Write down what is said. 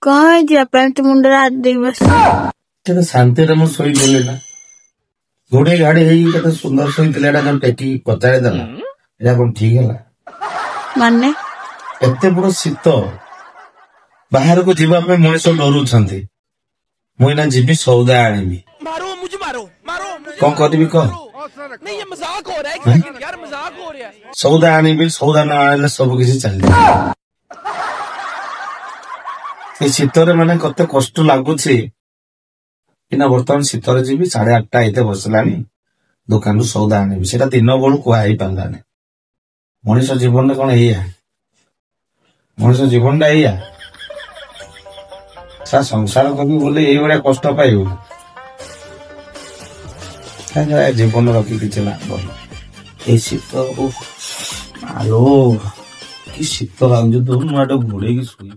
କଣ ହେଇଛି ବାପା, ଏମିତି ମୁଣ୍ଡରେ ହାତ ଦେଇକି ବସି? କେତେ ଶାନ୍ତିରେ ମୁଁ ଶୋଇଥିଲି ନା, ଘୋଡେଇ ଘାଡି ହେଇକି କେତେ ସୁନ୍ଦର ଶୋଇଥିଲି। ଏଇଟା କଣ ଟେକି କଚାଡ଼ି ଦେଲା, ଏଇଟା କଣ ଠିକ ହେଲା? ମାନେ ଏତେ ବଡ ଶୀତ, ବାହାରକୁ ଯିବା ପାଇଁ ମଣିଷ ଡରୁଛନ୍ତି। ମୁଁ ଏଇନା ଯିବି ସଉଦା ଆଣିବି, କଣ କରିବି କହ? ସଉଦା ଆଣିବି, ସଉଦା ନ ଆଣିଲେ ସବୁ କିଛି ଚାଲିଯିବ। ଏ ଶୀତରେ ମାନେ କେତେ କଷ୍ଟ ଲାଗୁଛି। ଏଇନା ବର୍ତ୍ତମାନ ଶୀତରେ ଯିବି, 8:30 ଏତେ ବସିଲାଣି, ଦୋକାନରୁ ସଉଦା ଆଣିବି। ସେଇଟା ଦିନ ବେଳୁ କୁହା ହେଇପାରିଲାନି। ମଣିଷ ଜୀବନରେ କଣ ଏଇଆ? ମଣିଷ ଜୀବନଟା ଏଇଆ? ସା ସଂସାର କରିବୁ ବୋଲି ଏଇଭଳିଆ କଷ୍ଟ ପାଇବୁ? କାହିଁକି ଜୀବନ ରଖି କିଛି ଲାଭ? ଏଇ ଶୀତ, ଆଲୋ କି ଶୀତ ଲାଗୁଛି। ତୁ ମୁଁ ଏଟା ଘୋଡେଇକି ଶୋଇ